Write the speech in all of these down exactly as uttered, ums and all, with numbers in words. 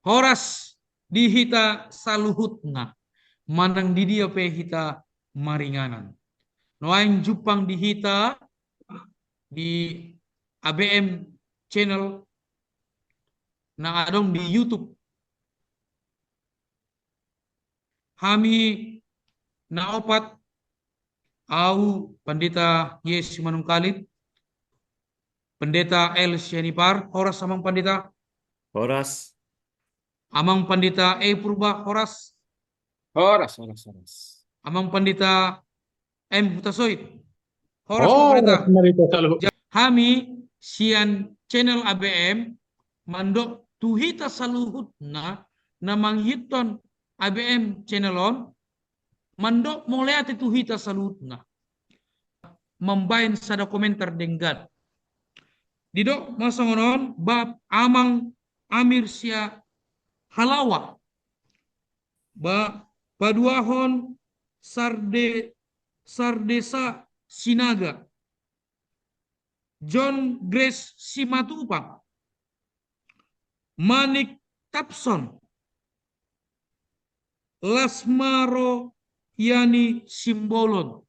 Horas di hita saluhutna, manang di dia pe hita maringanan. Nuaeng jumpang di hita di A B M channel na adong di YouTube. Hami na opat, au Pandita Yes Simanungkalit, Pendeta L Sianipar, horas Amang Pandita. Horas. Amang Pandita E Purba, horas. Horas, horas, horas. Amang Pandita M Hutasoit, horas, Amang Pandita. Horas, Pandita, saluhut. Ja-, hami sian channel A B M mandok tu hita saluhutna na mangihuthon A B M channel on, mandok mauliate tu hita saluhutna. Mambaen sada komentar denggan. Didok ma songon on, ba Amang Amir Siahalawa, ba paduahon Sarde-, Sardesa Sinaga, John Grace Simatupang, Manik Tapson, Lasmaro Yani Simbolon,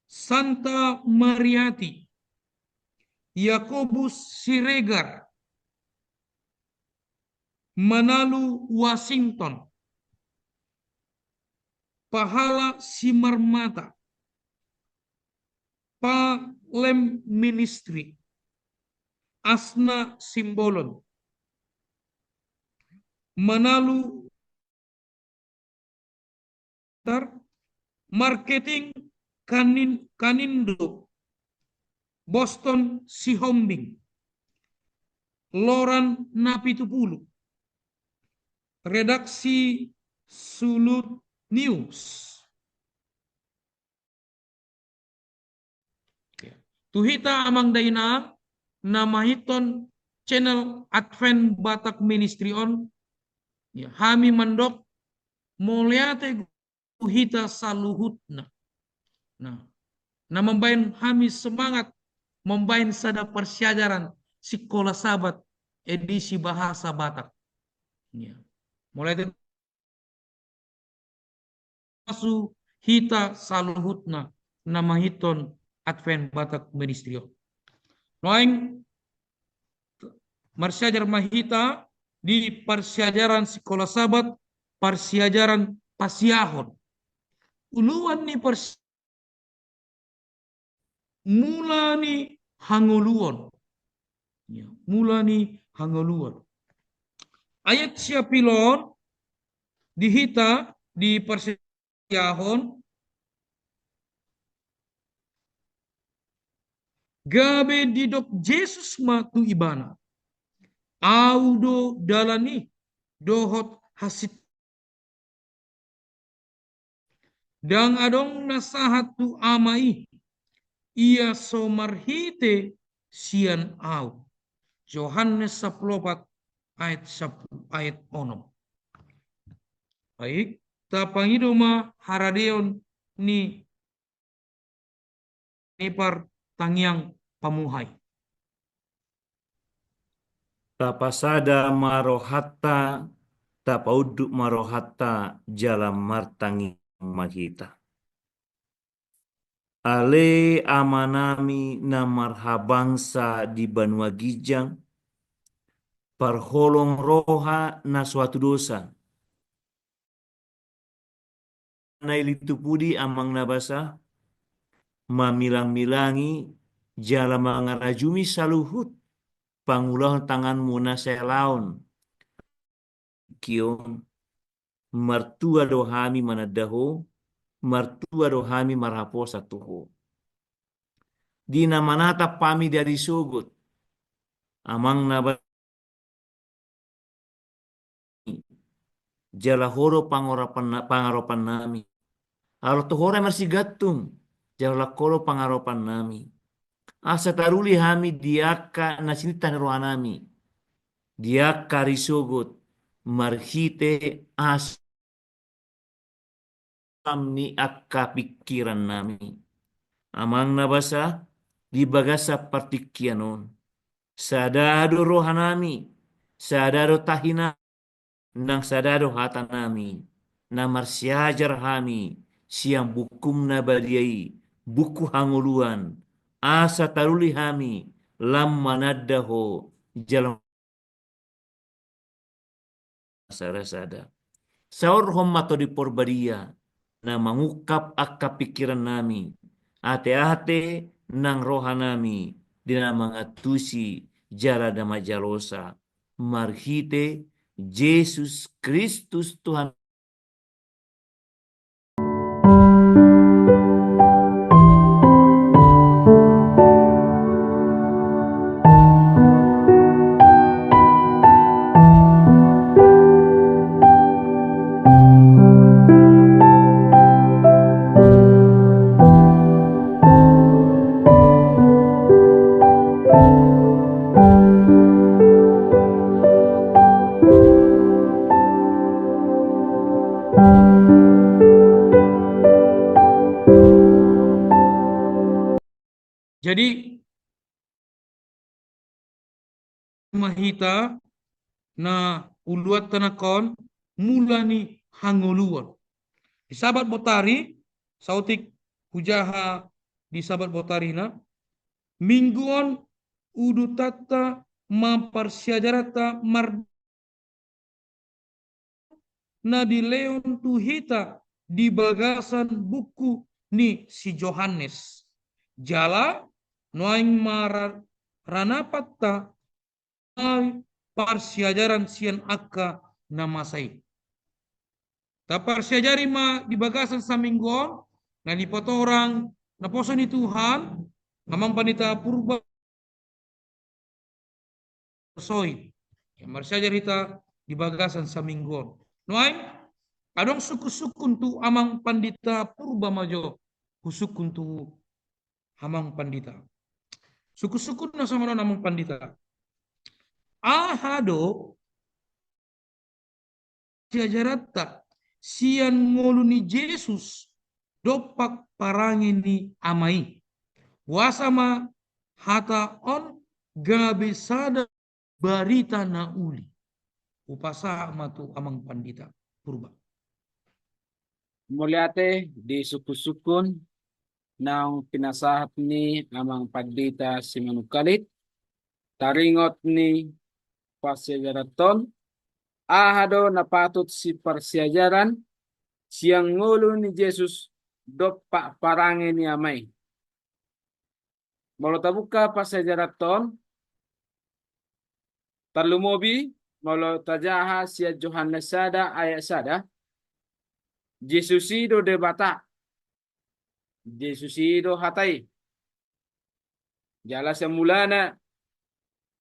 Santa Mariati, Yakobus Siregar, Manalu Washington, Pahala Simarmata, Palem Ministry, Asna Simbolon, Manalu Tar-, Marketing Kanin-, Kanindo, Boston Sihombing, Loran Napitupulu, Redaksi Sulut News. Tu hita Amang Dainang na mangihuthon channel Advent Batak Ministry on, ya, hami mandok mauliate tu hita saluhutna. Nah, na mambaen hami semangat mambaen sada parsiajaran Sikola Sabat edisi bahasa Batak. Ya. Mauliate tu hita saluhutna na mangihuthon Advent Batak Ministry on. Nuaeng marsiajar ma hita di parsiajaran Sikola Sabat, parsiajaran pasiahon. Uluan ni pars-, mula ni hangoluon. Ya, mula ni hangoluon. Ayat siapilon di hita di parsiajaran siahon, gabe didok Jesus ma tu ibana: Ahu do dalan i, dohot hasit-, ndang adong na sahat tu Ama i, ia so marhite sian Ahu. Johannes sampulu opat ayat sampulu, ayat onom. Baik, tapangido ma haradeon ni, ni par tangiang pamuhai. Tapasada ma rohanta, tapaunduk ma rohanta, jala martangiang ma hita. Ale Amanami na marhabangsa di banua ginjang, parholong roha na so hatudosan, na i lintu pudi Amang na basa, mamilangmilangi jala mangarajumi saluhut pangulahon tanganmu na sai laon. Kion, martua do hami mananda Ho, martua do hami marhaposan tu Ho. Di na manatap hami di ari sogot, Amang na ba-, jala Ho do pangarapan-, pangaropannami. Ala tu Ho do marsigantung, jala holan Ho do pangaropannami. Asa taruli hami di angka na sinintah ni rohanami, di angka ari sogot, marhite as- ni angka pingkiran nami. Amang na basa, di bagasan partingkian on, sada do roha nami, sada do tahi nami, nang sada do hata nami, na marsiajar hami sian bukum na badia i, buku hangoluan, asa taruli hami lam mananda Ho jala sada-sada. Saorhon ma Tondi Porbadia na mangungkap angka pingkiran nami, ate-ate nang roha nami, di na mangantusi jala na manjalosa, marhite Jesus Kristus Tuhan. Jadi, ma hita na uluanta nangkin on mula ni hangoluan. Di Sabat Botari, saotik hujaha di Sabat Botarina, minggu on udutanta ma parsiajaranta mar na dilehon tu hita di bagasan buku ni si Johannes. Jala nuaeng ma ra-, ranapanta parsiajaran sian angka na masa i. Taparsiajari ma di bagasan saminggu on, na nipatorang naposo ni Tuhan, Amang Pandita Purba soi. Ia marsiajar hita di bagasan saminggu on. Nuaeng, adong sungkun-sungkun tu Amang Pandita Purba ma jo, husungkun tu Amang Pandita. Sungkun-sungkun na songon on, Amang Pandita. Aha do siajaranta sian ngolu ni Jesus dompak parange ni Ama i? Boasa ma hata on gabe sada barita na uli? Hupasahat ma tu Amang Pandita Purba. Mauliate di sungkun-sungkun naung pinasahat ni Amang Pandita Simanungkalit. Taringot ni parsiajaranta on, aha do na patut siparsiajaran sian ngolu ni Jesus dompak parange ni Ama i? Molo tabuka parsiajaranta on, tarlumobi molo tajaha sian Johannes sada ayat sada, Jesus i do Debata. Jesus i do Hata i. Jala sian mulana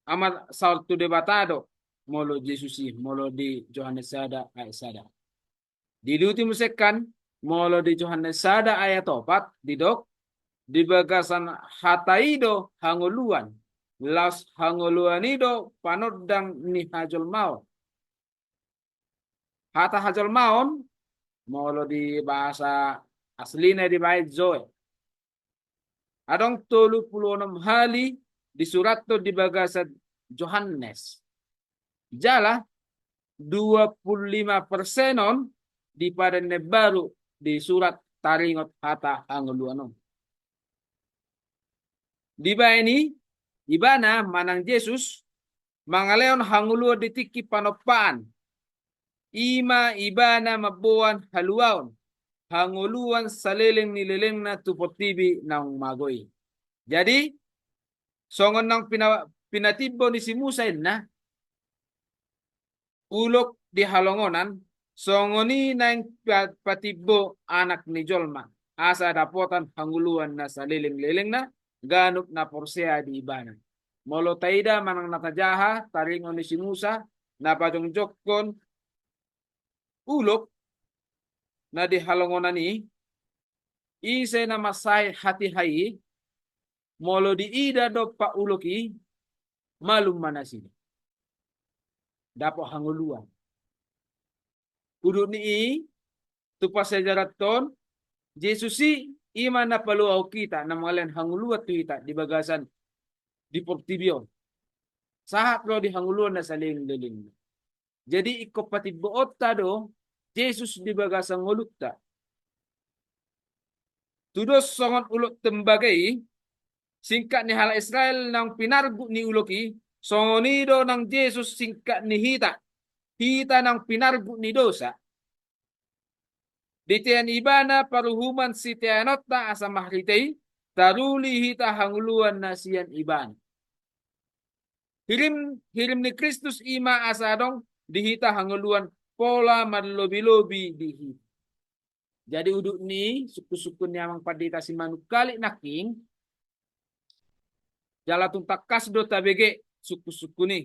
Ama saur tu Debata do molo Jesus i, molo di Johannes sada ayat sada. Diuduti muse kan, molo di Johannes sada ayat opat didok, di bagasan Hata i do hangoluan, laos hangoluan i do panondang ni hajolmaon. Hata hajolmaon, molo di bahasa aslina dibaen Zoe, adong tolu pulu onom hali disurathon di bagasan Johannes. Jala dua pulu lima persen on di Padan na Imbaru disurat taringot hata hangoluan on. Dibaen i, Ibana manang Jesus mangalehon hangoluan di tingki panompaan. I ma Ibana mamboan haluaon, hangoluan saleleng ni lelengna tu portibi naung mago i. Jadi, songon naung pina-, pinatimbo ni si Musa inna, ulok di halongonan, songon i naeng pa-, patimbo Anak ni jolma, asa dapotan hangoluan na saleleng-lelengna ganup na porsea di Ibana. Molo taida manang na tajaha taringot ni si Musa, na pajongjongkon ulok na di halongonan i, ise na mansai hatiha i, molo diida dompak ulok i, malum ma nasida, dapot hangoluan. Udut ni i, tu parsiajaranta on, Jesus i, i ma na paluahon hita, na mangalehon hangoluan tu hita di bagasan di portibi on. Sahat ro di hangoluan na saleleng-leleng. Jadi ingkon patimboonta do Jesus di bagasan ngolunta. Tudos songon ulaon tembaga i, singkat ni halak Israel nang pinarguk ni ulok i, songon i do nang Jesus singkat ni hita, hita nang pinarguk ni dosa. Ditean ibana paruhuman siteanonta asa marhite i, taruli hita hangoluan na sian ibana. Hirim, hirim ni Kristus i ma asa adong di hita hangoluan pola marlobi-lobi di hita. Jadi udut ni sungkun-sungkun ni amang pandita si manungkalik nangkin, jala tung tangkas do tabege sungkun-sungkun i.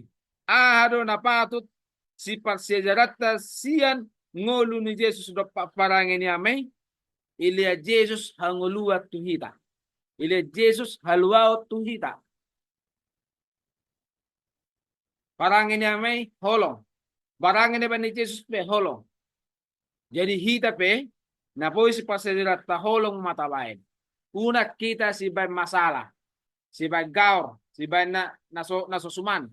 Aha do na patut siparsiajaranta sian ngolu ni Jesus dompak parange ni Ama i? Dilehon Jesus hangoluan tu hita. Dilehon Jesus haluaon tu hita. Parange ni Ama i holong. Parange na ibaen ni Jesus pe holong. Jadi hita pe, na boi siparsiajaranta holong ma tabaen. Unang hita sibaen masalah, sibaen gaor, sibaen na, na so, na so suman.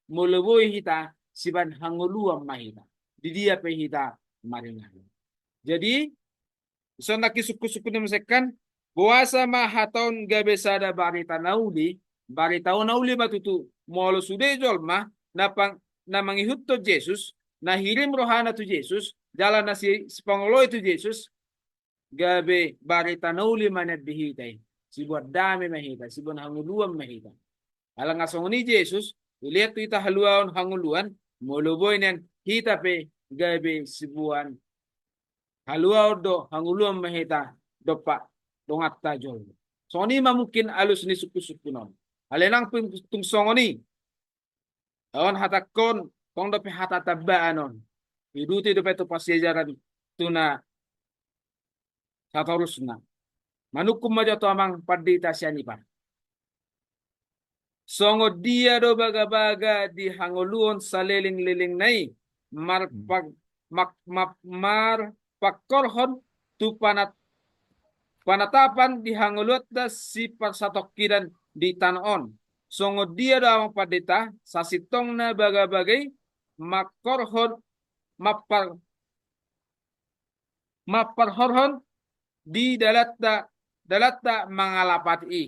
Molo boi hita, sibaen hangoluan ma hita. Di dia pe hita maringanan. Jadi, songon na sungkun-sungkun ni masekkan, boasa ma hata on gabe sada barita na uli, barita on na uli ma tutu, molo sude jolma, na pang, na mangihuthon Jesus, na hirim rohana tu Jesus, jala na si, sipangoloi tu Jesus, gabe barita na uli ma nian di hita i, siboan dame ma hita, siboan hangoluan ma hita. Ala nga songon i Jesus, dilehon tu hita haluaon hangoluan, molo boi nian hita pe gabe siboan haluaon do hangoluan ma hita dompak donganta jolma. Songon i ma mungkin alus ni sungkun-sungkun on. Alai nang tung, tung songon i. On hatangkon, tong dope hata tambaan on. Iduti dope tu parsiajaran tu na satorusna. Manungkun ma jo tu amang pandita sian i pa. Songon dia do bagabaga di hangoluan saleleng-lelengna i, marpa-, mak-, mak-, marpangkorhon tu panat-, panatapan di hangoluanta siparsatongkinan di tano on. Songon dia do amang pandita, sasintongna bagabaga i mangkorhon, mampar-, mamparhorhon di dalanta, dalanta mangalapati i.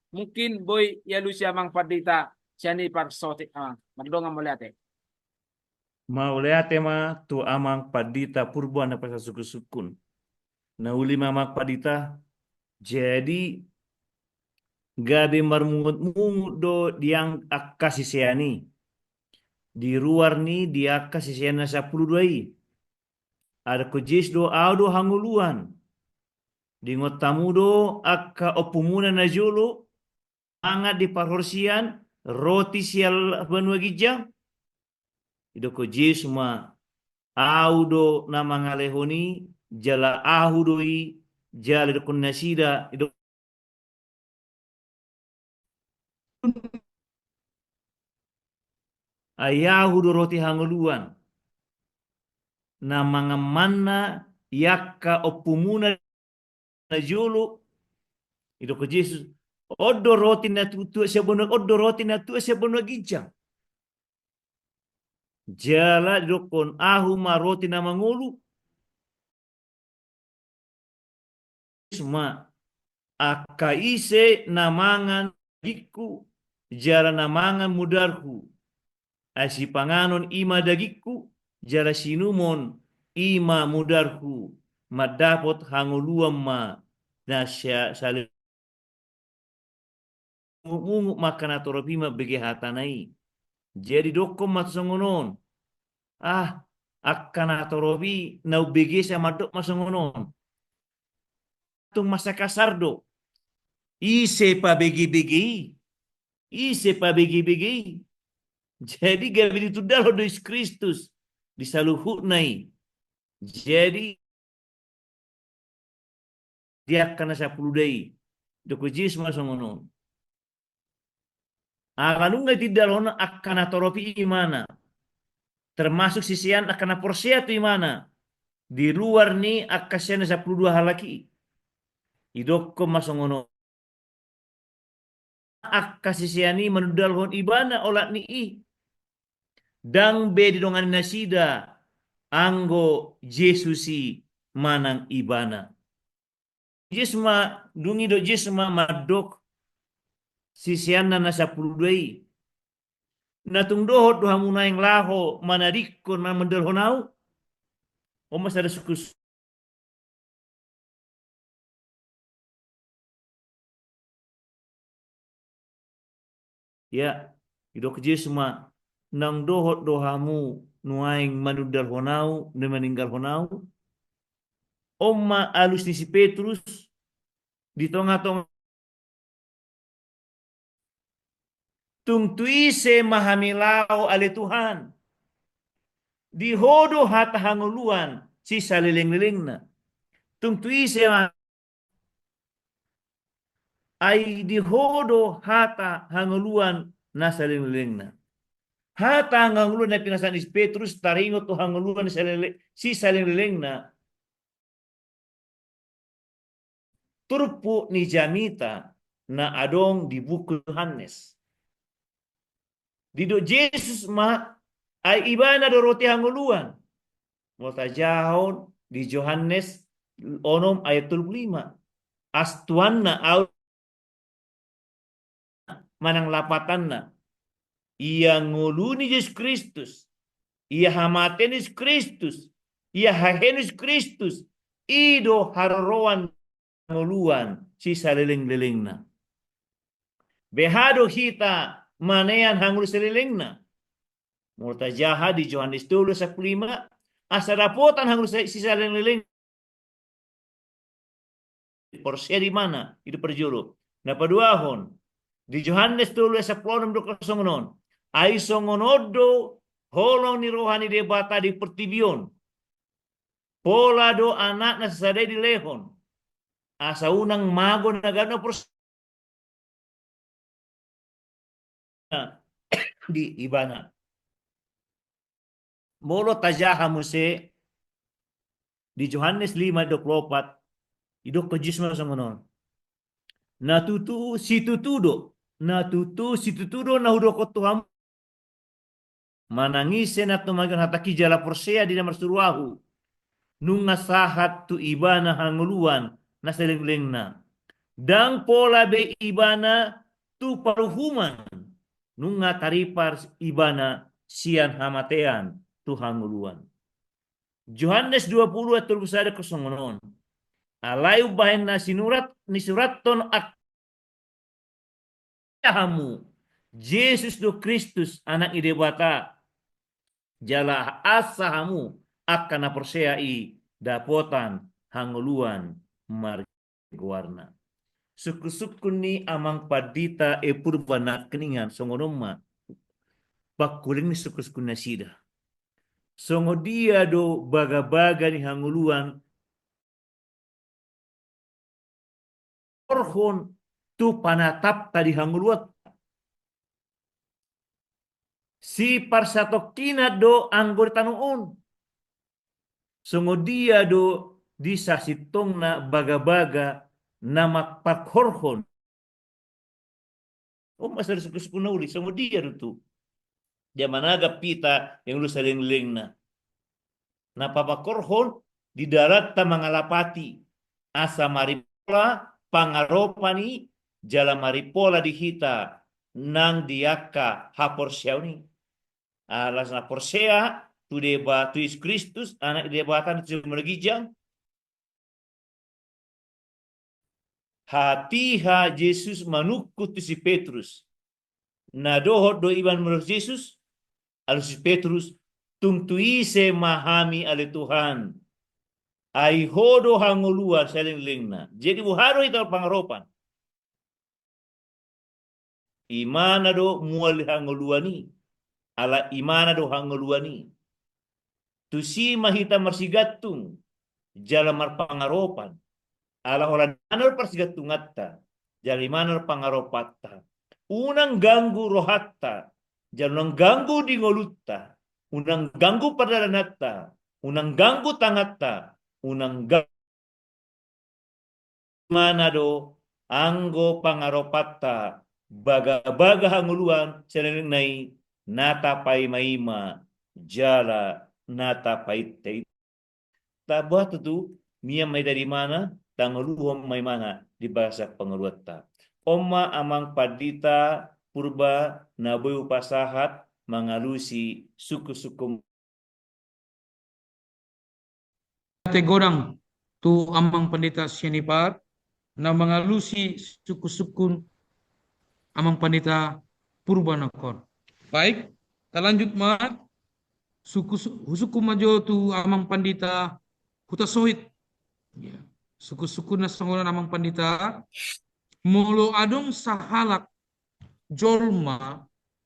Mungkin boi ialusi amang pandita sian i parsotik amang. Mardongan mauliate. Mauliate ma tu amang pandita Purba na pasasungkun-sungkun. Na uli ma amang pandita, jadi gabe marmungut-mungut do di ang-, angka sisean i. Di ruar ni di angka sisean na sampulu dua i. Ai didok Jesus do, ahu do hangoluan. Diingot hamu do angka ompumuna na jolo, mangan di parhorsian, roti sian banua ginjang. Didok Jesus ma, ahu do na mangalehon i, jala ahu do i, jala didokkon nasida, didok Ai ahu do roti hangoluan. Na mangan manna i angka ompumuna na jolo. Didok Jesus, on do roti na tuat sian banua, on do roti na tuat sian banua ginjang. Jala didokkon, ahu ma roti na mangolu. Ma, angka ise na mangan dagingku, jala na mangan mudarhu. Ai sipanganon i ma dagingku, jala siinumon i ma mudarhu. Mandapot hangoluan ma na sa-, sale-, mungut-mungut ma angka na torop i mambege hatana i. Jadi didokkon ma songon on. Ah, angka na torop i na umbege sai mandok ma songon on. Tung masa kasar do. Ise pabege-bege i? Ise pabege-bege i? Jadi gabe ditundalhon do Jesus Kristus di saluhutna i. Jadi di angka na sampulu dua i, didok Jesus ma songon on. Ala nunga ditindalhon angka na torop i imana. Termasuk sisean angka na porsea tu imana. Di luar ni angka sisean na sampulu dua halak i. Didokkon ma songon on. Angka sisean i manundalhon ibana olat ni i. Ndang be didongani nasida anggo Jesus i manang ibana. Jesus ma, dung i do Jesus ma mandok siseanna na sampulu dua i. Na tung dohot do hamu nuaeng laho manadingkon manundalhon ahu? On ma sada sungkun. Ya, didok Jesus ma, naung dohot do hamu nuaeng manundalhon ahu, na maninggalhon ahu? On ma alus ni si Petrus di tonga-tonga. Tung tu ise ma hami laho ale Tuhan? Di Ho do hata hangoluan sisaleleng-lelengna. Tung tu ise ma, ai di Ho do hata hangoluan na saleleng-lelengna. Hata hangoluan na pinasahat ni si Petrus taringot tu hangoluan na salele-, sisaleleng-lelengna. Turpuk ni jamita na adong di buku Johannes. Didok Jesus ma, ai ibana do roti hangoluan. Molo tajahahon di Johannes onom ayat tolu pulu lima. Astuanna ahu manang lapatanna. Ia ngolu ni Jesus Kristus, ia hamatean ni Jesus Kristus, ia haheheon ni Jesus Kristus, i do haroroan hangoluan sisaleleng-lelengna. Beha do hita manean hangoluan salelengna? Molo tajaha di Johannes tolu sampulu lima, asa dapotan hangoluan sa-, sisaleleng-leleng. Porsea di ibana, i do parjolo. Na paduahon, di Johannes tolu sampulu onom didok songon on. Ai songon on do holong ni roha ni Debata di portibi on. Pola do Anakna sasada i dilehon. Asa unang mago na ganup na porsea di ibana. Molo tajaha muse di Johannes lima dua pulu opat, didok Jesus ma songon on. Na tutu situtu do, na tutu situtu do na hudok tu hamu. Manang ise na tumangihon hatangki jala porsea di na marsuru ahu, nunga sahat tu ibana hangoluan na saleleng-lelengna. Ndang pola be ibana tu paruhuman, nunga taripar ibana sian hamatean tu hangoluan. Johannes dua pulu ayat tolu pulu sada songon on. Alai umbahen na sinurat, nisurathon hamu, Jesus do Kristus, Anak ni Debata, jala asa hamu angka na porsea i dapotan hangoluan margoarna. Sungkun-sungkun ni amang pandita i Purba nangkiningan songon on ma pangkuling ni sungkun-sungkun nasida. Songon dia do bagabaga ni hangoluan horhon tu panatapta di hangoluan. Siparsatongkinan do anggo di tano on. Songon dia do di sasintongna bagabaga na mamparhorhon. On ma sada sungkun-sungkun na uli, songon dia do tu dia managap hita hangoluan saleleng-lelengna. Na papakorhon di dalanta mangalapati, asa maripola pangaropan i jala maripola di hita nang di angka haporseaon i. Ala na porsea tu Deba-, tu Jesus Kristus, Anak ni Debata na tu jolma na ginjang, hatiha Jesus manungkun tu si Petrus. Na dohot do iba manungkun Jesus, alus si Petrus, tung tu ise ma hami ale Tuhan? Ai Ho do hangoluan saleleng-lelengna. Jadi boha do hita pangaropan? Imana do mual hangoluan i, ala Imana do hangoluan i. Tusi ma hita marsigantung jala marpangaropan, ala holan Imana do parsigantunganta jala Imana do pangaropanta. Unang ganggu rohanta jala unang ganggu di ngolunta, unang ganggu pardalananta, unang ganggu tanganta, unang ganggu mana do anggo pangaropanta bagabaga hangoluan salelengna i na tapaimaima jala na tapainta i. Taboa tutu, mian ma hita di mana, tangoluhon ma imana di bagasan pangoluanta. On ma amang pandita Purba na boi hupasahat mangalusi sungkunsungkun. Ate godang tu amang pandita Sianipar na mangalusi sungkunsungkun amang pandita Purba nangkon. Baik, talanjut ma. Sungkun, husungkun ma jo tu amang pandita Hutasohit. Ya. Sungkunsungkun na songon on amang pandita. Molo adong sahalak jolma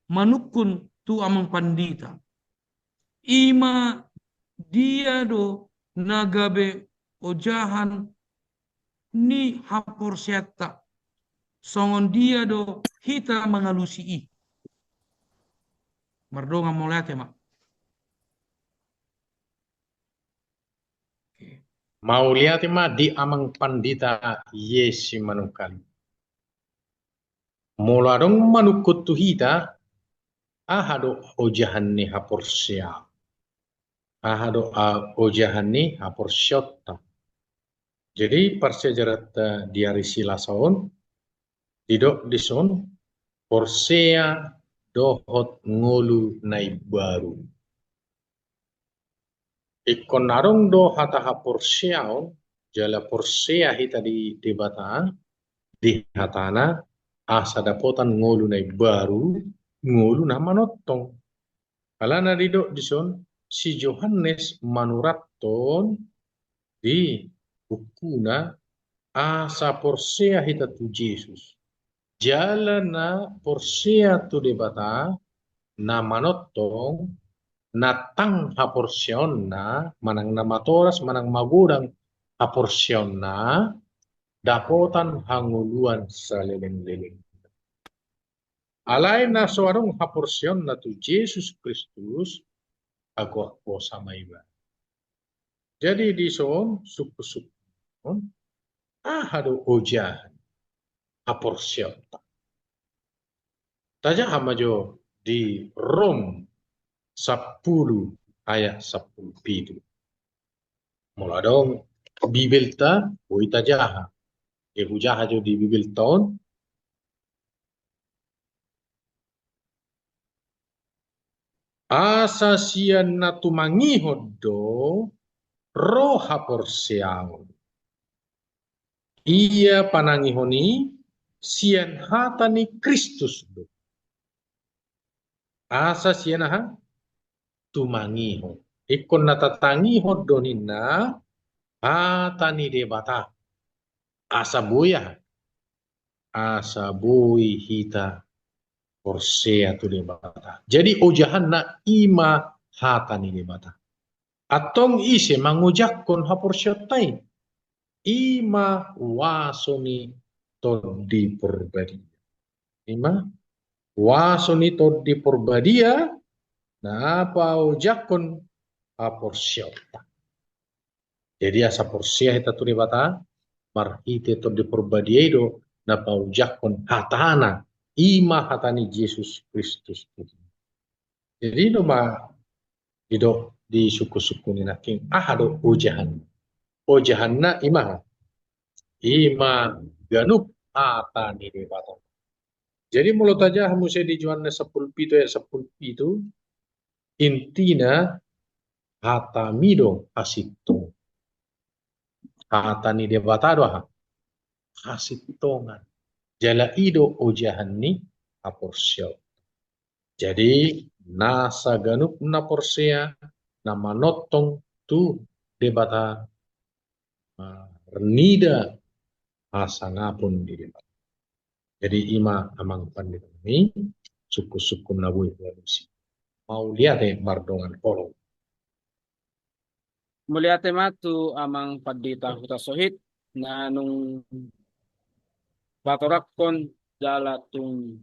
manungkun tu amang pandita, ima dia do na gabe ojahan ni haporseaonta, songon dia do hita mangalusi i? Mardongan mauliate ma. Mauliate ma di amang pandita Yesi Manungkali. Molo adong manungkun tu hita, aha do ojahan ni haporseaon? Aha do, ah, ojahan ni haporseaonta? Jadi parsiajaranta di ari Silasa on, didok dison, porsea dohot ngolu na imbaru. Ingkon adong do hata haporseaon, jala porsea hita di Debata, di hatana, asa dapotan ngolu na imbaru, ngolu na manongtong. Alana didok dison, si Johannes manurathon di bukuna, asa porsea hita tu Jesus. Jala na porsea tu Debata, na manongtong, na tang haporseaonna, manang na matoras, manang magodang haporseaonna, dapotan hangoluan saleleng-leleng. Alai na so adong haporseaonna tu Jesus Kristus, ago posa ma iba. Jadi dison sungkunsungkun, aha do ojahan haporseaonta? Tajaha ma jo di Rom sampulu ayat sampulu pitu. Molo adong Bibelta, boi tajaha. Jadi hujaha jo di Bibelta on. Asa sian na tumangihon do ro haporseaon. Ia panangihon i sian hata ni Kristus do. Asa sian aha? Tumangihon. Ingkon na tatangihon do ninna hata ni Debata. Asa boi aha? Asa boi hita porsea tu Debata. Jadi ojahanna ima hata ni Debata. Antong ise mangojakhon haporseaonta i? Ima huaso ni Tondi Porbadia. Ima huaso ni Tondi Porbadia na paojakhon haporseaonta. Jadi asa porsea hita tu Debata, marhite Tondi Porbadia i do na paojakhon hatana, ima hata ni Jesus Kristus. Jadi do ma didok di sungkunsungkun i nangkin, aha do ojahan? Ojahanna ima aha? Ima ganup hata ni Debata. Jadi molo tajaha muse di Johannes sampulu pitu ayat sampulu pitu, intina hatami do hasintongan. Hata ni Debata do aha? Hasintongan. Jala i do ojahan ni haporseaon. Jadi nasa ganup na porsea, na manongtong tu Debata, marnida hasangapon di Debata. Jadi ima amang pandita nami, sungkunsungkun na boi hualusi. Mauliate mardongan holong. Mauliate ma tu amang pandita Hutasohit na nunga patorangkon jala tung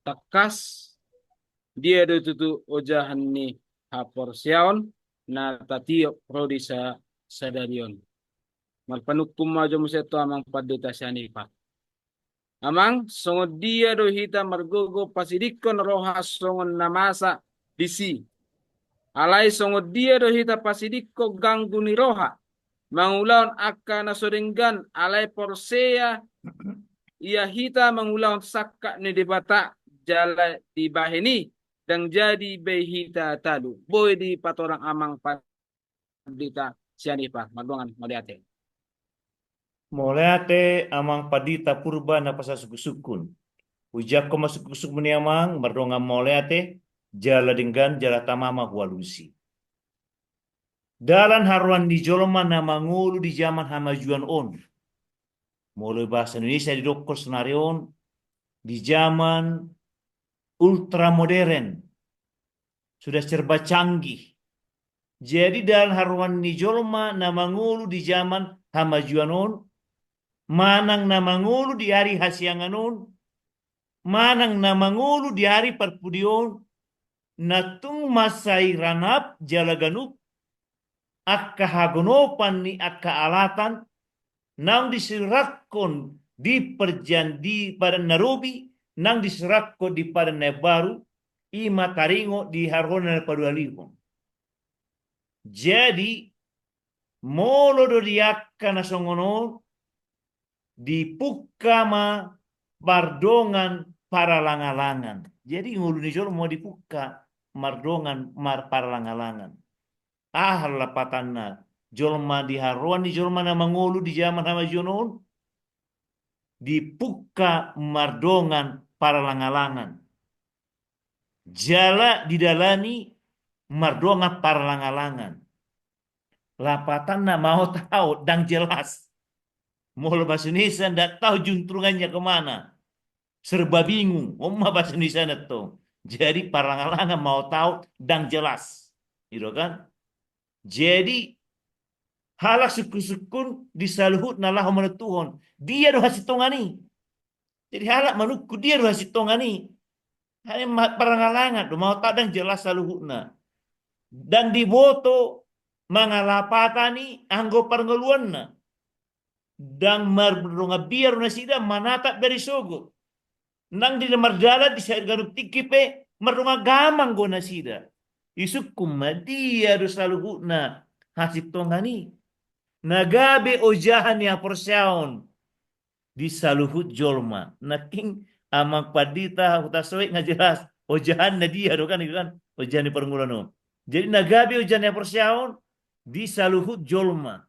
tangkas dia do tutu ojahan ni haporseaon na tatiop ro di sa-, sadari on. Marpanungkun ma jo muse tu amang pandita sian i pa. Amang, songon dia do hita margogo pasidingkon roha songon na masa disi? Alai songon dia do hita pasidingkon ganggu ni roha mangulahon angka na so denggan, alai porsea ia hita mangulahon sangkap ni Debata, jala dibahen i ndang jadi be hita talu. Boi dipatorang amang pandita sian i pa, mardongan mauliate. Mauliate amang pandita Purba na pasasuksukun. Ujakkon ma suksuk ni amang, mardongan mauliate, jala denggan, jala tama ma hualusi. Dalan haroan ni jolma na mangolu di jaman hamajuan on. Molo bahasa Indonesia didokkon sonari on, di jaman ultra modern, sudah serba canggih. Jadi dalan haroan ni jolma na mangolu di jaman hamajuan on, manang na mangolu di ari hasiangan on, manang na mangolu di ari parpudi on, na tung mansai ranap jala ganup, angka hagonopan ni angka alatan, naung disuratkon di perjan-, di padan na robi, naung disuratkon di padan na baru, i ma taringot di haroro na paduahalihon. Jadi, molo do di angka na songon on, dipungka ma mardongan paralangalangan. Jadi, ngolu ni jolma dipungka mardongan mar-, paralangalangan. Aha lapatanna? Jolma di haroan ni jolma na mangolu di jaman hamajuon on, dipungka mardongan paralangalangan. Jala didalani mardongan paralangalangan. Lapatanna maotaot, ndang jelas. Molo bahasa Indonesia ndak tahu juntrungannya kemana. Serba bingung. On ma bahasa Indonesia na tong. Jadi paralangalangan, maotaot, ndang jelas. Gitu kan? Jadi halak sungkunsungkun di saluhutna laho manontuhon, dia do hasintongan i. Jadi halak manungkun, dia do hasintongan i. Hanya ma-, paralangalangan do, maotaot, ndang jelas saluhutna. Ndang diboto mangalapatani anggo parngoluanna. Ndang mardongan biar do nasida manatap dari sogot. Nang di na mardalan di sair ganup tingki pe mardongan gamang do nasida. Isungkun ma, dia do saluhutna hasintongan i. Na gabe ojahan ni haporseaon di saluhut jolma. Nangkin amang pandita Hutasoit nga jelas ojahanna dia do kan, itu kan, ojahan ni parngoluan on. Jadi na gabe ojahan ni haporseaon di saluhut jolma.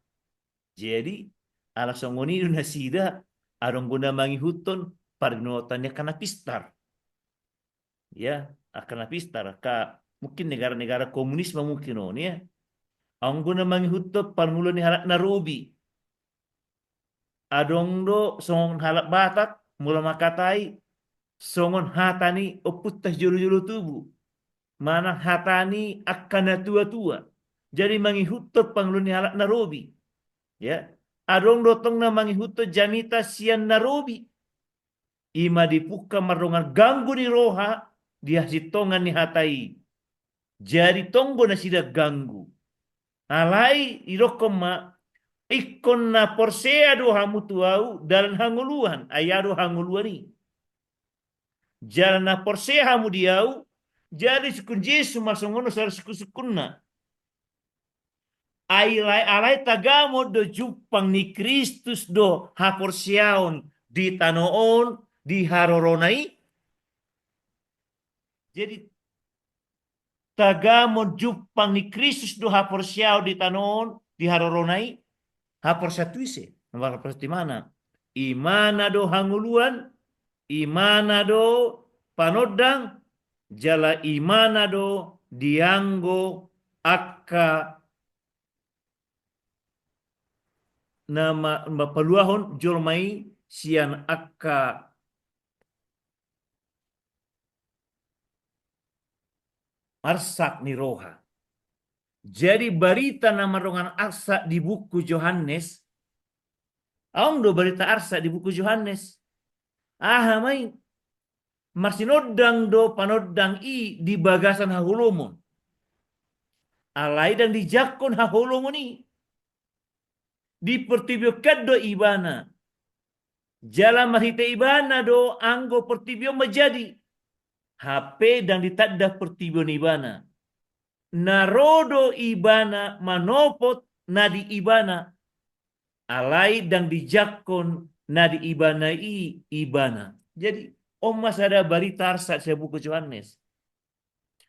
Jadi ala songon i do nasida, adong do na mangihuthon parbinotoan ni angka na pistar. Ya, angka na pistar, angka mungkin negara-negara komunis ma mungkin on, ya. Adong do na mangihuthon parngoluan ni halak na robi. Adong do songon halak Batak, molo mangkatai, songon hata ni ompunta sijolo-jolo tubu. Manang hata ni angka na tua-tua. Jadi mangihuthon parngoluan ni halak na robi. Ya. Adong do tong na mangihuthon jamita sian na robi. I ma dipungka mardongan ganggu ni roha di hasintongan ni hata i. Jadi tong do nasida ganggu. Alai didokkon ma, ingkon na porsea do hamu tu ahu dalan hangoluan, ai aha do hangoluan i? Jala na porsea hamu di ahu, jadi sungkun Jesus ma songon on sada sungkun-sungkunna. Ai alai, alai tagamon do jumpang ni Kristus do haporseaon di tano on di harorona i. Jadi tagamon jumpang ni Kristus do haporseaon di tano on di harorona i. Haporseaon tu ise? Haporseaon tu Ibana. Ibana do hangoluan, Ibana do panondang, jala Ibana do dianggo angka na ma-, ma-, paluahon jolma i sian angka arsak ni roha. Jadi barita na mardongan arsak di buku Johannes, adong do barita arsak di buku Johannes. Aha ma i? Marsinondang do panondang i di bagasan haholomon. Alai ndang dijangkon haholomon i. Di portibi on hian do ibana. Jala marhite ibana do anggo portibi on manjadi. Hape ndang ditanda portibi on ibana. Na ro do ibana manopot na di ibana. Alai ndang dijangkon na di ibana i ibana. Jadi, on ma sada barita arsak sian buku Johannes.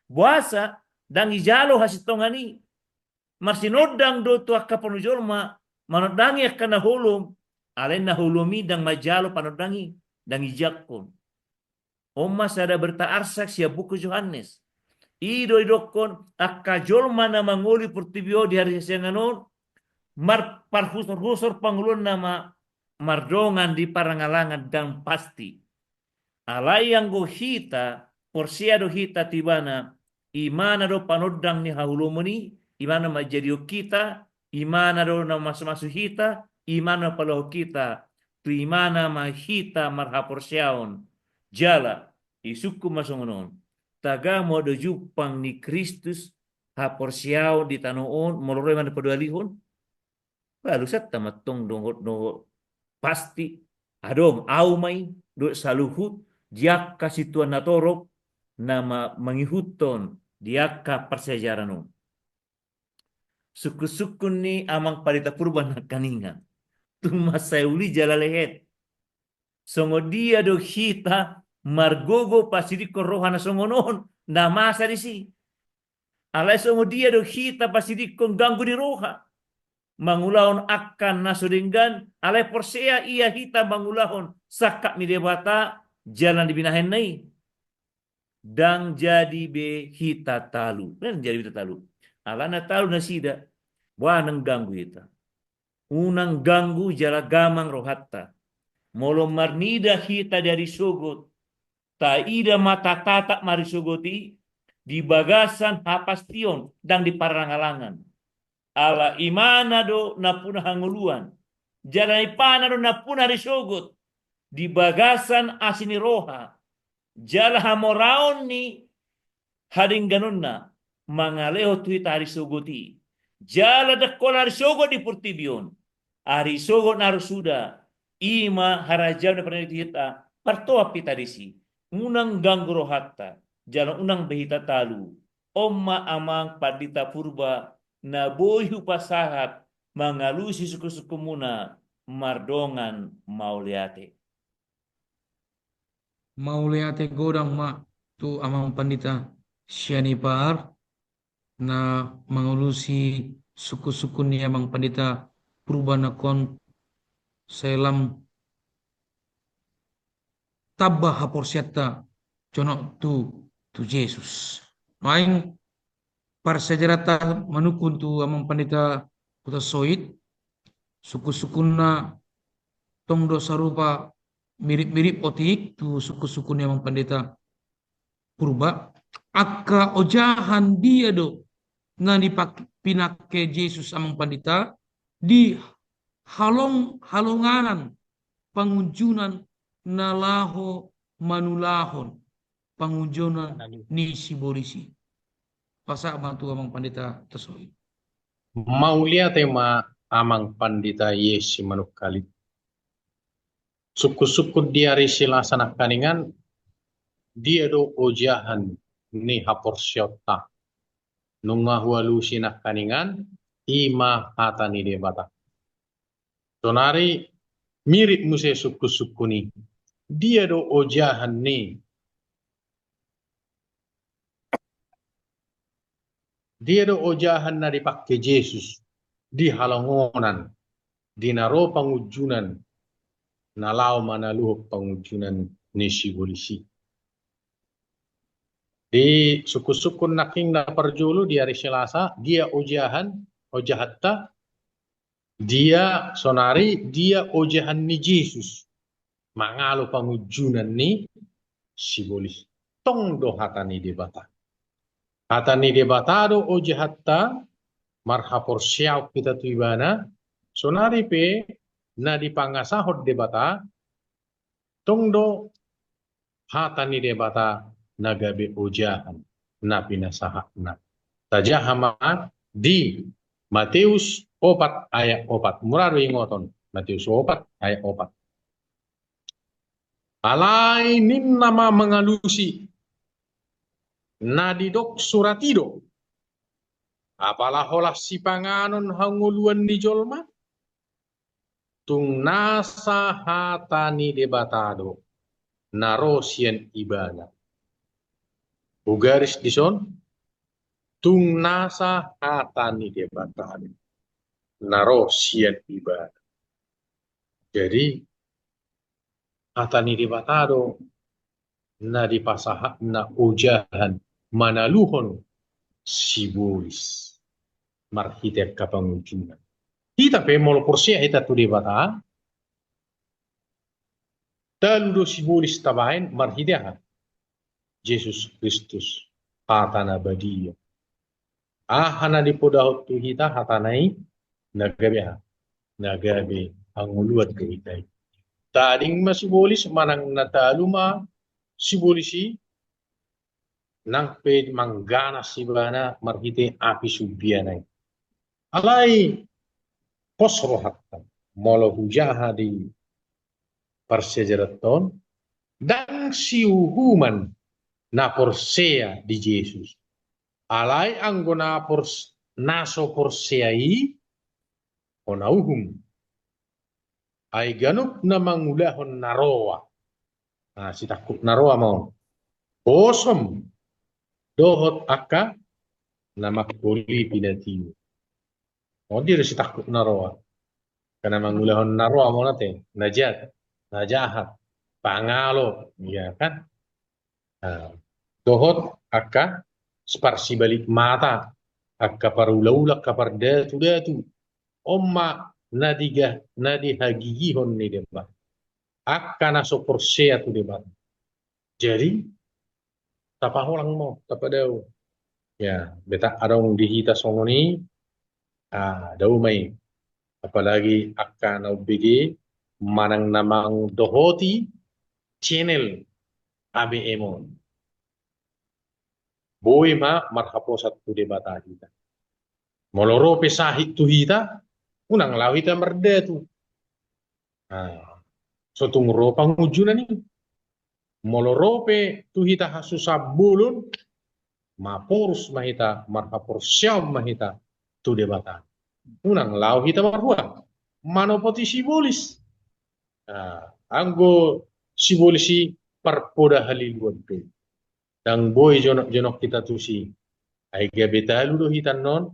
Boasa ndang dijalo hasintongan i. Marsinondang do tu angka parjolo jolma, manondangi angka na holom, alai na holom i ndang manjalo panondang i, ndang dijangkon. On ma sada barita arsak sian buku Johannes. I do didokkon angka jolma na mangolu portibi on di ari siahaan on, marparhusor-husor pangoluonna ma mardongan di parangalangan ndang pasti. Alai anggo hita, porsea do hita tu ibana, ibana do panondang ni haholomon i, ibana manjadihon hita, ibana do na mamasu-masu hita, ibana paluahon hita, tu ibana ma hita marhaporseaon. Jala, disungkun ma songon on. Taga ma do jumpang ni Kristus haporseaon di tano on, molo ro ibana paduahalihon. Balusanta ma tong dohot, dohot pasti, adong au ma i, dohot saluhut, di angka situan na torop, na ma-, mangihuthon, di angka parsiajaran on. Sungkun-sungkun ni amang pandita Purba nangkaningan. Tung mansai uli jala lehet. Songon dia do hita margogo pasidingkon roha na songon on, na masa disi. Alai songon dia do hita pasidingkon ganggu ni roha. Mangulahon angka na so denggan, alai porsea ia hita mangulahon sangkap ni Debata jala na binahenna i. Ndang jadi be hita talu. Ndang jadi be hita talu. Alana talu nasida. Boha unang ganggu hita. Unang ganggu jala gamang rohanta. Molo marnida hita di ari sogot, taida ma tatatap ma ari sogot i di bagasan hapastion ndang di parangalangan. Ala ibana do nampuna hangoluan. Jala ibana do nampuna ari sogot di bagasan asi ni roha. Jala hamoraon ni hadengganonna mangalehon tu hita ari sogot i. Jala ndang holan ari sogot di portibi on. Ari sogot na ro suda, i ma harajaon ni parnidaan hita, martoap hita disi. Unang ganggu rohanta, jala unang be hita talu. On ma amang pandita Purba, na boi hupasahat mangalusi sungkun-sungkunmuna mardongan mauliate. Mauliate godang ma tu amang pandita Sianipar, na mangalusi sungkun-sungkun ni amang pandita Purba nangkin, sai lam tamba haporseaonta jonok tu, tu Jesus. Naeng parsiajaranta manungkun tu amang pandita Hutasoit, sungkun-sungkunna tong do sarupa mirip-mirip otik tu sungkun-sungkun ni amang pandita Purba. Angka ojahan dia do na dipak-, pinangke Jesus amang pandita di halong-, halonganan pangunjunan na laho manulahon pangunjunan ni sibolis i. Pasahat ma tu amang pandita Hutasoit. Mauliate ma amang pandita Yesi Manungkalit. Sungkun-sungkun di ari Selasa nangkaningan, dia do ojahan ni haporseaonta. Nunga hualusi nangkaningan, i ma hata ni Debata. Saonari mirip muse sungkun-sungkun i. Dia do ojahan ni, dia do ojahan na dipangke Jesus di halongonan, di na ro pangunjunan, na laho manaluhon pangunjunan ni sibolis i. Di sungkun-sungkun nangkin na parjolo di ari Selasa, dia ojahan, ojahanta, dia saonari, dia ojahan ni Jesus mangalo pangunjunan ni sibolis. Tong do hata ni Debata. Hata ni Debata do ojahanta, marhaporseaon hita tu Ibana, saonari pe na dipangasahon Debata, tong do hata ni Debata na gabe ojahan na pinasahatna. Tajaha ma di Mateus opat ayat opat. Mura do ingoton. Mateus opat ayat opat. Alai ninna ma mangalusi na didok surat i do: Apala holan sipanganon hangoluan ni jolma, tung nasa hata ni Debata do na ro sian ibana. Hugaris dison, tung nasa hata ni Debata do na ro sian ibana. Jadi, hata ni Debata do na dipasahatna ojahan manaluhon sibolis marhite angka pangunjunan. Hita pe molo porsea hita tu Debata, talu do sibolis tabaen marhite aha? Jesus Kristus, hata na badia. Aha na dipodahon tu hita hatana i? Na gabe aha? Na gabe hangoluan tu hita i. Tading ma sibolis manang na talu ma sibolis i, nang pe mangganas ibana marhite api sumbiana i. Alai pos rohanta molo hujaha di parsiajaranta on, ndang siuhuman na porsea di Jesus. Alai anggo na pors-, na so porsea i, hona uhum. Ai ganup na mangulahon na roa. Nah, sitangkup na roa ma on. Bosom dohot angka na mangkolipi na tio. On dia do sitangkup na roa. Angka na mangulahon na roa ma on ate, na jat, na jahat, pangalo, ya kan? Nah, dohot angka parsibalik mata, angka parulaula, angka pardatudatu. On ma na diga-, na dihagigihon ni Debata. Angka na so porsea tu Debata. Jadi, tapaholang ma on, tapadao. Ya, betak adong di hita songon i, ah, dao ma i. Apalagi angka na umbege manang na mandohoti channel A B M on. Boi ma marhaposan tu Debata hita. Molo ro pe sahit tu hita, unang laho hita mardatu. Nah, so tung ro pangunjunan i. Molo ro pe tu hita hasusaan bolon, maporus ma hita, marhaporseaon ma hita tu Debata. Unang laho hita marhua manopoti sibolis. Nah, anggo sibolis i parpoda haliluon pe, ndang boi jonok-jonok hita tusi. Ai gabe talu do hita annon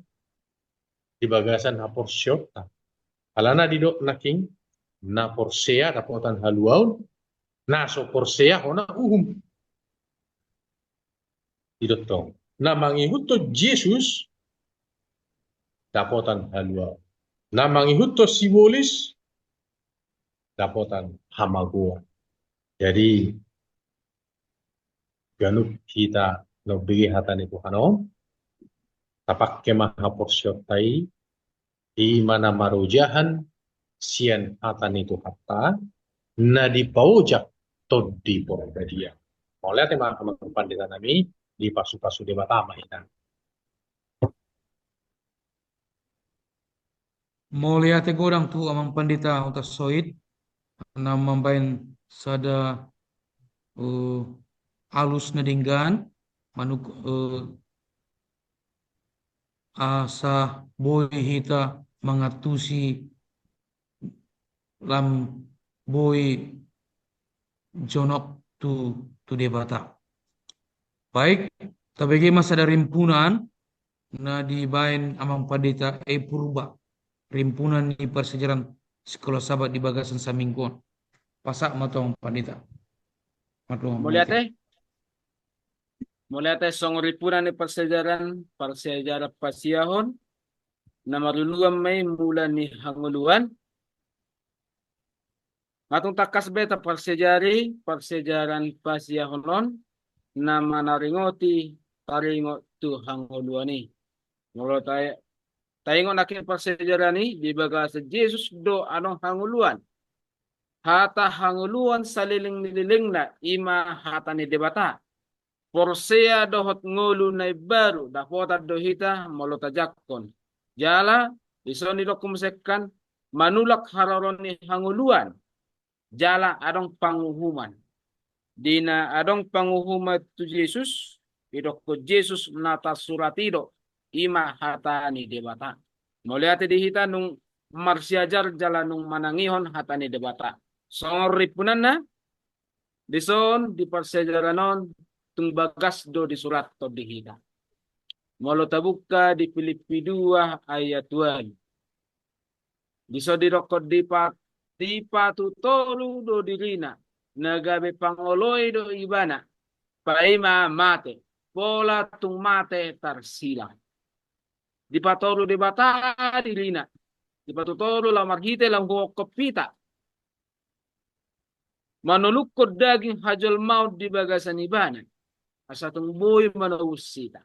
di bagasan haporseaonta. Alana didok nangkin, na porsea dapotan haluaon, na so porsea hona uhum. Didok tong, na mangihuthon Jesus dapotan haluaon. Na mangihuthon sibolis dapotan hamagoan. Jadi, ganup hita na umbege hata ni Tuhan on, tapangke ma haporseaonta i, i ma na marojahan sian hata ni Tuhanta, na dipaojak Tondi Porbadia. Mauliate ma amang pandita nami, dipasupasu Debata ma hita. Mauliate godang tu amang pandita Huta Soit, na mambaen sada, eh, alus na denggan, manuk, eh, asa boi hita mangantusi lam boi jonok tu, tu Debata. Baik, tabege ma sada rimpunan na dibaen amang pandita E Purba, rimpunan ni parsiajaran Sikola Sabat di bagasan saminggu on. Pasahat ma tong pandita. Mauliate. Mauliate songon rimpunan ni parsiajaran, parsiajaran pasiahon, na maruluan ma i mula ni hangoluan. Nga tung tangkas be taparsiajari parsiajaran pasiahon on, na manaringoti taringot tu hangoluan i. Molo ta-, taingot nangkin parsiajaran i, di bagasan Jesus do adong hangoluan. Hata hangoluan saleleng ni lelengna, i ma hata ni Debata. Porsea dohot ngolu na imbaru dapotan do hita molo tajangkon. Jala dison didokkon muse kan, manulak haroro ni hangoluan, jala adong panguhuman. Di na adong panguhuman tu Jesus, didokkon Jesus na tarsurat i do, i ma hata ni Debata. Mauliate di hita nunga marsiajar jala nunga manangihon hata ni Debata. Songon rimpunanna, dison di parsiajaran on tung bagas do disurathon di hita. Molo tabuka di Pilippi dua ayat ualu. Dison didokkon dipa-, dipatutolu do dirina, na gabe pangoloi do ibana, paima mate, pola tung mate tarsilang. Dipatolu Debata dirina, dipatutolu laho marhite laho huongkop hita. Manolukkon daging hajolmaon di bagasan ibana, asa tung boi manobus hita.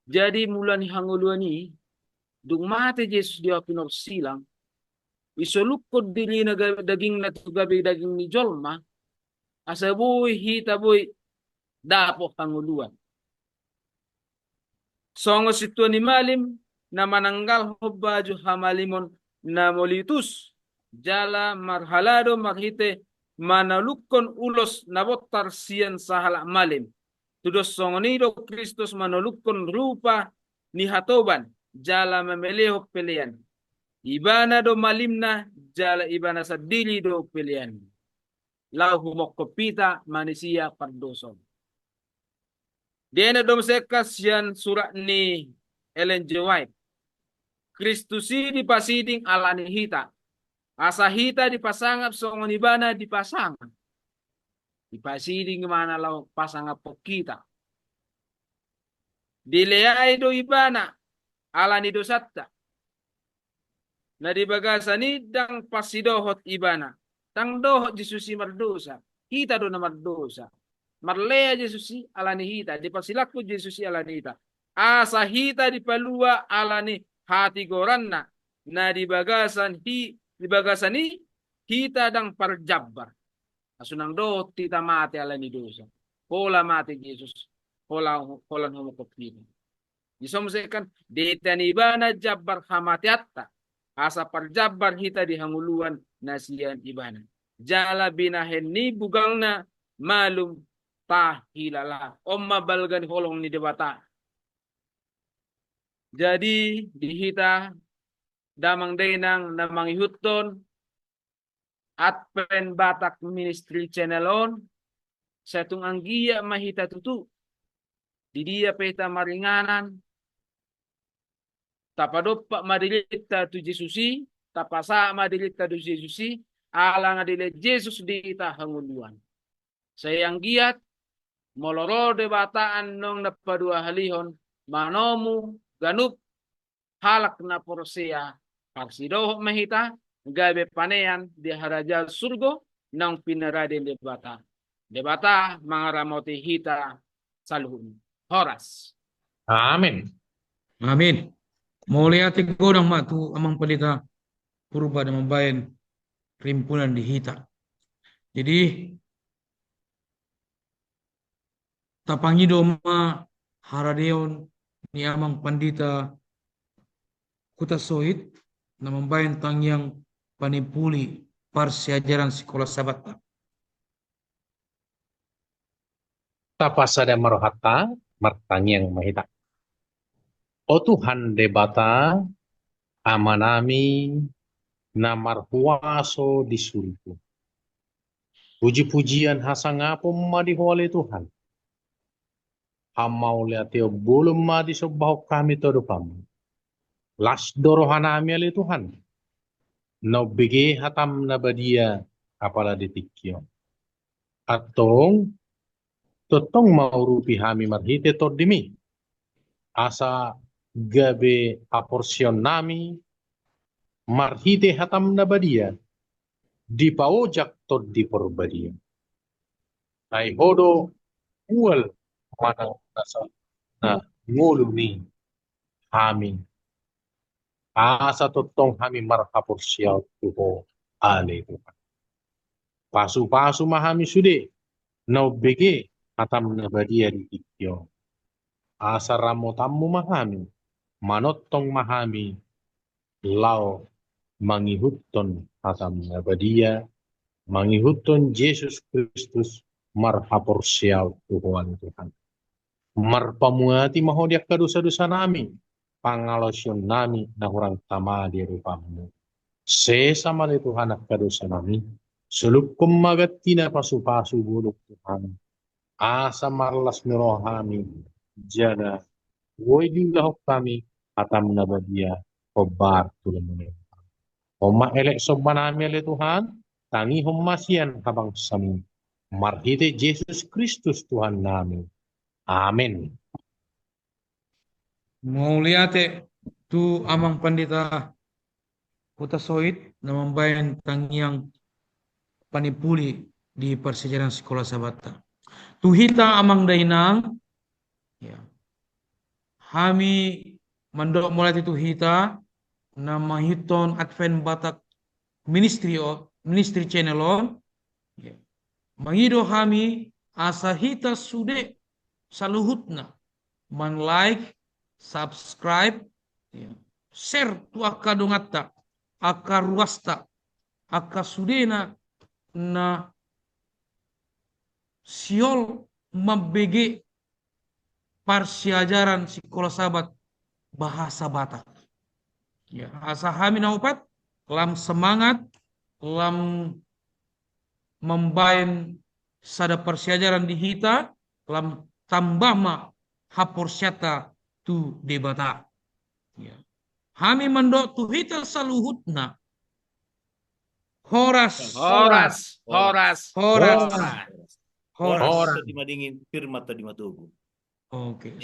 Jadi mula ni hangoluan i, dung mate Jesus di api norsilang, isolukkon dirina ga-, dagingna tu gabe daging ni jolma, asa boi hita boi dapot hangoluan. Songon sintua ni malim na mananggalhon baju hamalimon na molitus, jala marhalado marhite manolukkon ulos na bontar sian sahalak malim. Tudos songon i do Kristus manolukkon rupa ni hatoban, jala mamelehon pelean. Ibana do malimna, jala ibana sandiri do pelean. Laho humongkop hita manisia pardosa on. Dienet do muse kan sian surat ni Ellen G. White. Kristus i dipasiding ala ni hita. Asa hita dipasangap songon ibana dipasangap. Dipasiding ibana laho pasangaphon hita. Dileai do ibana ala ni dosanta. Na di bagasan i ndang parsidohot ibana. Ndang dohot Jesus i mardosa. Hita do na mardosa. Marlea Jesus i ala ni hita. Diparsilanghon Jesus i ala ni hita. Asa hita dipalua ala ni hatigoranna. Na di bagasan i, di bagasan i hita ndang parjambar. Asa unang dohot hita mate ala ni dosa. Pola mate Jesus. Pola, pola humongkop hita. Dison muse kan, dietehon ibana jambar hamateanta, asa parjambar hita di hangoluan na sian ibana. Jala binahen ni bugangna malum tahilala. On ma balga ni holong ni Debata. Jadi, di hita damang dainang na mangihuthon Advent Batak Ministry Channel on, sai tung anggiat ma hita tutu. Di dia pe hita maringanan, tapadompak ma dirinta tu Jesus i, tapasahat ma dirinta tu Jesus i, ala nga dilehon Jesus di hita hangoluan. Sai anggiat, molo ro Debata annon na paduahalihon, manomu ganup halak na porsea, parsidohot ma hita, gabe panean di harajaon surgo, naung pinarade ni Debata. Debata mangaramoti hita saluhutna. Horas. Amin. Amin. Mauliate godang ma tu Amang Pandita Purba na mambaen rimpunan di hita. Jadi, tapangido ma haradeon ni Amang Pandita Hutasoit na mambaen tangiang panimpuli parsiajaran Sikola Sabatta. Tapasada ma rohanta, martangiang ma hita. O Tuhan Debata, Amanami na marhuaso di surgo. Puji-pujian hasangapon ma di Ho ale Tuhan. Hamauliateon bolon ma disombahon hami tu adopanMu. Las do rohanami ale Tuhan. Na umbege hataM na badia apala di tingki on. Antong, tongtong ma urupi hami marhite TondiMi. Asa gabe haporseaonnami marhite hataM na badia, dipaojak Tondi Porbadia. Ai Ho do ual manang na ngolu ni hami. Asa tongtong hami marhaporseaon tu Ho ale Tuhan. Pasu-pasu ma hami sude na umbege hataM na badia di tingki on. Asa ramotanMu ma hami. manongtong ma hami laho mangihuthon hataM na badia, mangihuthon Jesus Kristus marhaporseaon tu Ho ale Tuhan. Marpamuati ma Ho di angka dosa-dosanami, pangalaosionnami na hurang tama di rupaMu. Sesa ma ale Tuhan angka dosanami, solunghon ma gantina pasu-pasu bolon Tuhan. Asa marlas ni roha hami, jala boi diulahon hami hataM na badia hombar tu lomo ni roha. Ho ma elek sombanami ale Tuhan, tangihon ma sian habangsaMi. Marhite Jesus Kristus Tuhannami. Amen. Mauliate tu Amang Pandita Hutasoit na mambaen tangiang panimpuli di parsiajaran Sikola Sabatta. Tu hita amang dainang, ya, hami mandok mauliate tu hita na mangihuthon Advent Batak Ministry o, Ministry Channel on, ya. Mangido hami asa hita sude saluhutna man-like, subscribe, ya, share tu angka donganta, angka ruasta, angka sudena na sihol mambege parsiajaran Sikola Sabat bahasa Batak. Ya, asa hami na opat lam semangat, lam mambaen sada parsiajaran di hita, lam tamba ma haporseaonta tu Debata. Ya. Hami mandok tu hita saluhutna. Horas. Horas. Horas. Horas. Horas. Horas. Horas. Tadi madingin, pir ma tadi matogu. Oke.